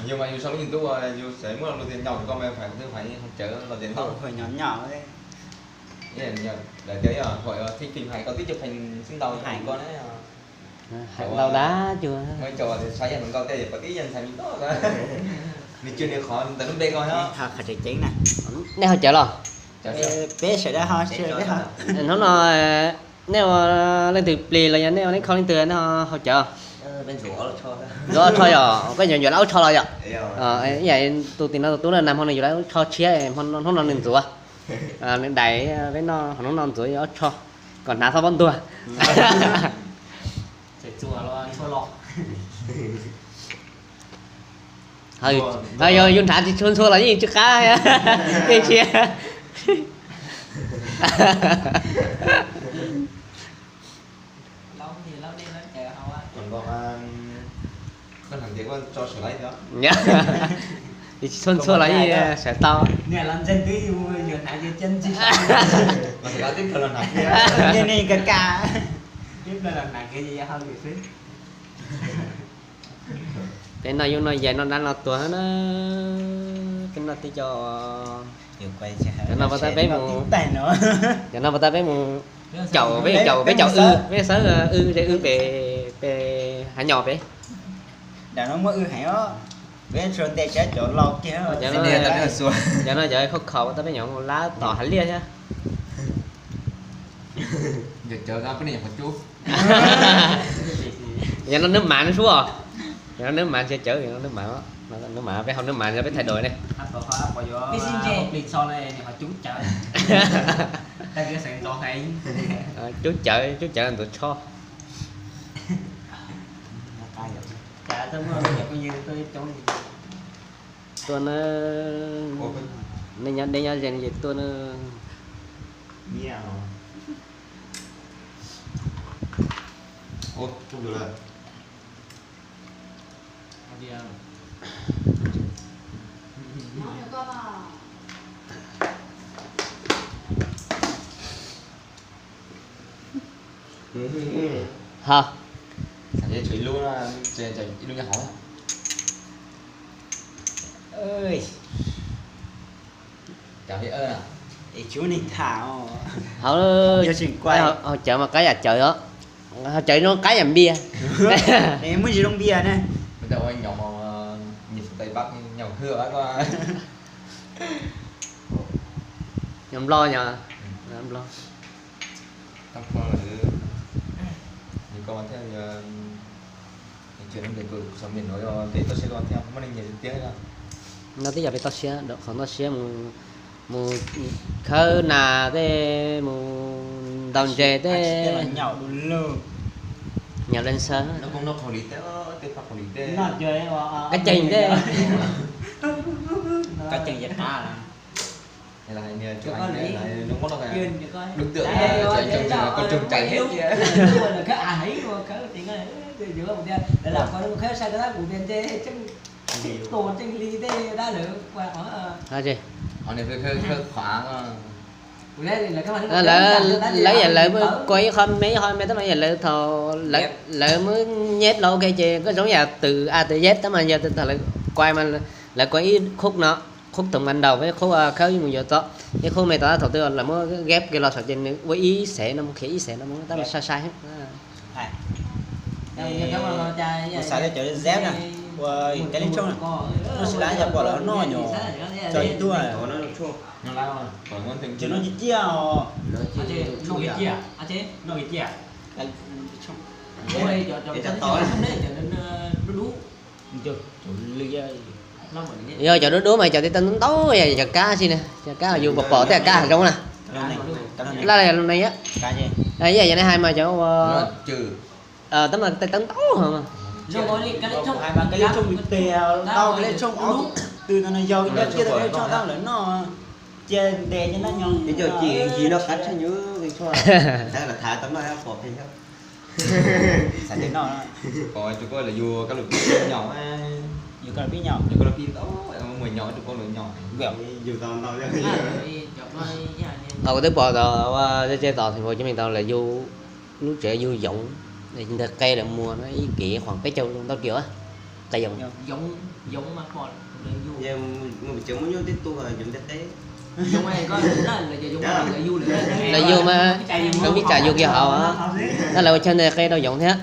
Yus mas yus sau lub YouTube uas yus xav muab lus tias nyaum rau koj mas phải twb phải hos cawv los tias ntau. Nyaum, lawv tias yog hais koj twb cov pheej xwb ntau hais koj na. Hais ntau dab cua. Muaj cov saib yog hluas nkauj tej pom tib yog ntxhais me ntau. Nws tsw nws qhov ntawm lub npe koj. Nej ho cawv los? Peb sawv daws ho. Hnub no nej ua leej twg plig los yog nej ua nej kho leej twg nej ho cawv? Ntxuav ob tsho yog koj yuav lawv ob tsho los yom? Ib yam tus tim no tus tub na, nag hmo nws yuav lawv ob tsho tshiab, hnub no nws ntxuav. Nws dais peb noj, hnub no ntxuav ob tsho kom hnav txhob pob ntuag. Yog yus hnav tsis tshua ntxhua los yeej tsis qab, yeej tsis. Tsis tshua ntxhua los yeej sawv tau. Peb noj yub noj yais noj dab noj tuag na. Peb noj tib co. Cov no pas tab peb mus, cov no pas tab peb mus caum, peb caum, peb caum w, peb xawb w, ces w pem, pem hav nyom pem. Daim no muaj w heev os. Peb tsuas ntes tsab cov laus kiag. Cov no cov khauj khaum tab peb nyuam mus lab tom hav liaj thiab. Yog no nws mav no sub. Yog no nws mav tsis cawv, yog no nws mav, nws mav peb hau nws mav yog peb thaij dua ne. Cub cawv, cub cawv ntxuav tsho. Tuaj na, nej nyob deb nyob ze ces tuaj na. Ho. Hauv, hauv cawv mas qab yam cawv os. Hauv cawv zoo qab yam npias. Muaj tsis zoo npias ne. Nyob Nplog yog Nplog. No twb yog peb toj siab, qhov toj siab mus, mus khawb nas tej, mus ntaus ntses tej. Nyaum leej sawv. Kab ceeg tej. Lawv, lawv yam lawv kua ib qho me ib qho me tab mas yam lawv thaum lawv muab nyeb los ua ke ces koj zoo yam twm a twm yeb tab mas yog thaum lawv kua mas lawv kua ib khub no, khub thoov mas ntaus peb khub khawb mus yuav txob, ib khub me tod thaum twg lawv muab ghép kiag los saum ces nws ua ib xev no mus khiav ib xev no mus tab mas sai sai. Kuv xav tias cov zeb na, ua kab lib tshooj na, noj tsis lab cas pom lawv noj nyuam tso ib tuaj. Cov no ciaj ciaj os. Yog cov dub dub mas cov tib tag ntau, cov kab xwb na, cov kab yus pom pom tej kab hav zoov na. Laj yog lub neej, ib yam yog nej hais mas cov ua tab mas tej tag ntau. Tus koj lawv yug kab lus pib nyaum, yug kab lus pib ntau, muaj nyaum tus koj lawv nyaum. Thaum kuv twb pom tau, ze ze tom thành phố Hồ Chí Minh tau lawv yug lub tsev yug yoov, ntawm qe lawv muag no ib kev khoảng peb caug ntau triệu á. Qe yoov. Lawv yug mas, lawv vib tsam yug kiag hauv, tab lawv ua chaw ntawd qe rau yoov thiab.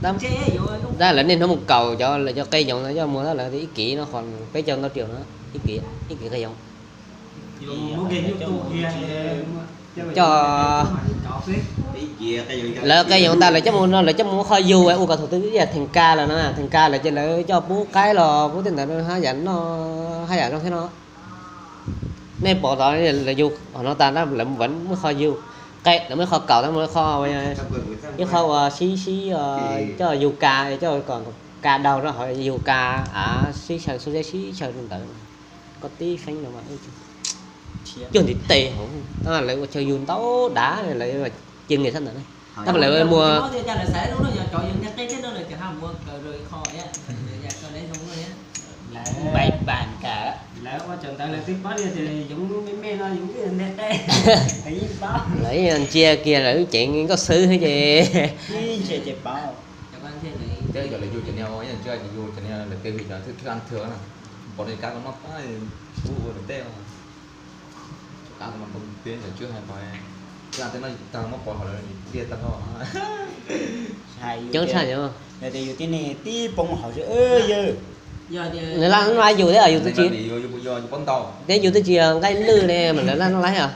Tab lawv niaj hnub mus kaum cov, lawv cov qe yoov no coj mus, tab lawv ib kiv no qhov peb caug ntau triệu no, ib kiv, ib kiv qe yoov. Coj, lawv qe yoov tas lawv coj mus no, lawv coj mus qho yug ua kom thaum twg ib yam theem ka lawm no, theem ka lawm ces lawv coj pub qaib los pub tej ntawd haj yam noj, haj yam zoo thiab no. Nej pom tod, lawv yug qhov no tas lawv muab qho yug, qe lawv muab qho kaum, lawv muab qho, ib qho uas sib sib coj yug ka, coj kom ka daug rau hauv yug ka, av sib xyaw, xub zeb sib xyaw rau ntawd. Koj tib feeb no mas cuag ntiv tes hauv, lawv ua chaw yug ntau dav, lawv cia nyias sab ntawd. Tab mas lawv muag, lawv ntsia kiag lawv ceev nkauj xwb ces. Coob tshaj yus. Lawv laj noj laib yus thiab, yus twb tsis, thiab yus twb tsis nqaij lwj ne mas lawv laj noj laib os.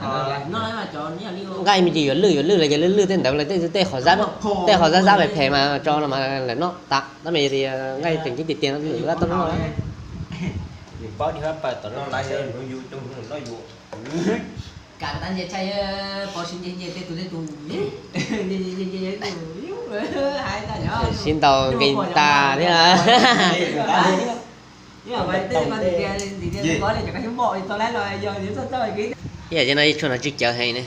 Nqaij me ntsis yuav lwj, yuav lwj los ces lwj lwj tej ntawd los tej, tej qhov zab, tej qhov zab zab phem phem mas tso no mas lawv noj tas, tab mas yog tias nqaij tseem ceeb tiag tiag no lwm laj tau noj. Sib ntaus nkees tas thiab. Ib yam li no ib tshuaj no tswj cawv heev ne.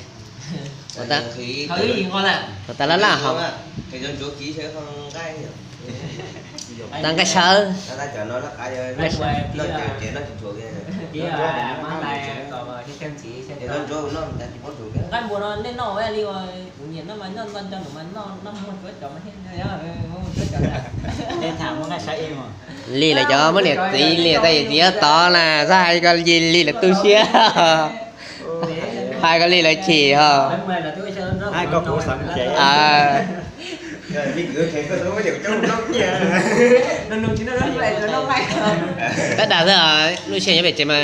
Ua tas laj laj hos. Tas nqaij sawv. Li lawv cov muab niam txiv li tej txiv tod na, xav hais ko li li lawv tu siab, hais ko li lawv chim hos. Tab dag xwb, lub sij hawm nyob pem tsev mas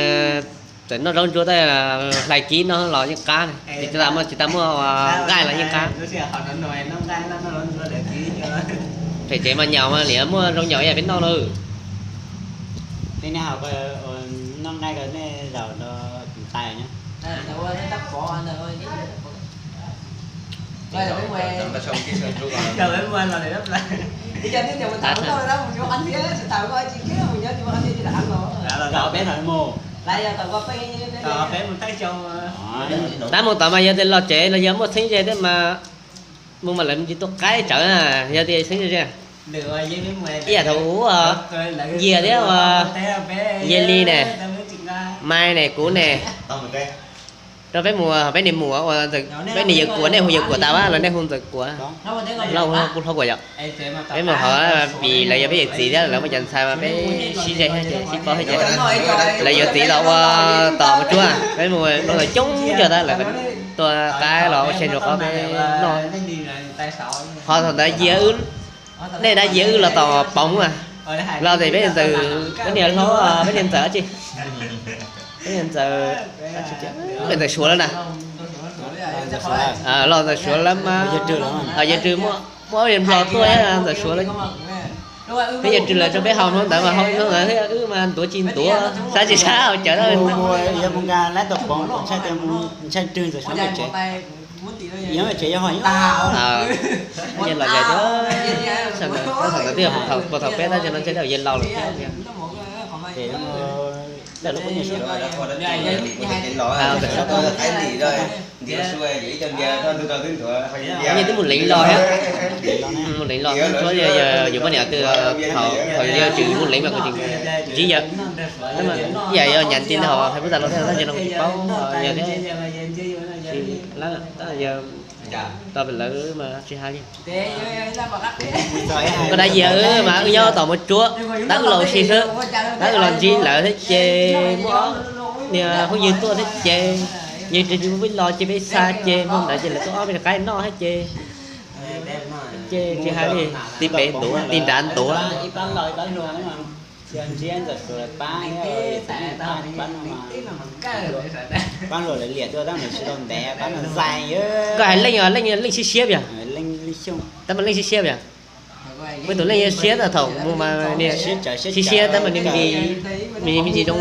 txawm noj zaub ntsuab tej, hlais kib no los yeej qab, tsis tas muaj, tsis tas muaj nqaij los yeej qab. Pem tsev mas nyaum mas nim muaj zoo nyaum ib yam peb noj lawm. Tab mus tod mas yog tias los tsev los yog muaj txheeb ze tej mas mus mas lawv tsis tuaj qaib tsawv na, yog tias txheeb ze, ib yam thaum ub, Yias thiab ua, Yias Li ne, Mai ne, kuv ne, rau peb mus, peb niam mus, peb niam yawg Kuam, nej hu yawg Kuam tas los nej hu Ntxawm Kuam, Lauj kuj hlob Kuam yom. Peb mus hauv vim lawv yog peb yawm txiv thiab lawv muaj cov ntxhais mas peb sib ze thiab ces sib paub thiab ces lawv yuav txiv los ua tom mus tsuab, peb mus ua tau coob tsawg tab lawv tuaj qaib los ua tshais nrug qhov peb noj. Qhov thaum ntawd Yias wb, nej dab Yias wb los tom Poob a, los ces peb niag Ntxawm, peb niag hlob, peb niag Ntxawm dab tsi, peb niag Ntxawm, peb Ntxawm Suav lawm na. Los Ntxawm Suav lawm mas, Yawg Rwg muaj, muaj ob niag Nplog tuaj Ntxawm Suav lawm. Peb Yawg Rwg lawv rau peb haus hnub ntawd mas haus hnub ntawd thiab wb mas ntuav tsis ntuav, sab tsis sab haus cawv. Ntshai Rwg Ntxawm Suav pem tsev, yog pem tsev yog ho ib los ntawd, thaum twg puas thaum peb tab no ntshe tau yawg laus lawm thiab. Nyias twb mus leev los thiab, mus leev los tsuab yog yus poj niam twg, thaum yog Tswm mus leev mas kuv tseem ntsib yawg, ib yam yog nyas ti ntawd hais pub tas los thiab tab sis no kuv tsis paub yawg thiab. Lawv, yog tau pem lawv mas tsis hais li. Koj dab yias mas wb nyob tom Muaj Tsuab, tab wb los ua si xwb, tab wb los ntsib lawv thiab ces muaj ob niag phooj ywg tuaj thiab ces yog peb los ces peb xa ces hmo ntawd ces lawv tuaj ob peb rov qab noj thiab ces, ces tsis hais li, tig pem ntuav tig nrad ntuav. Koj hais Leej, Leej, Leej siab siab yog? Tab mas Leej siab siab yog? Muaj tus Leej siab siab thaum mus mas niag siab siab tab mas niag me ntsis, me ntsis zoo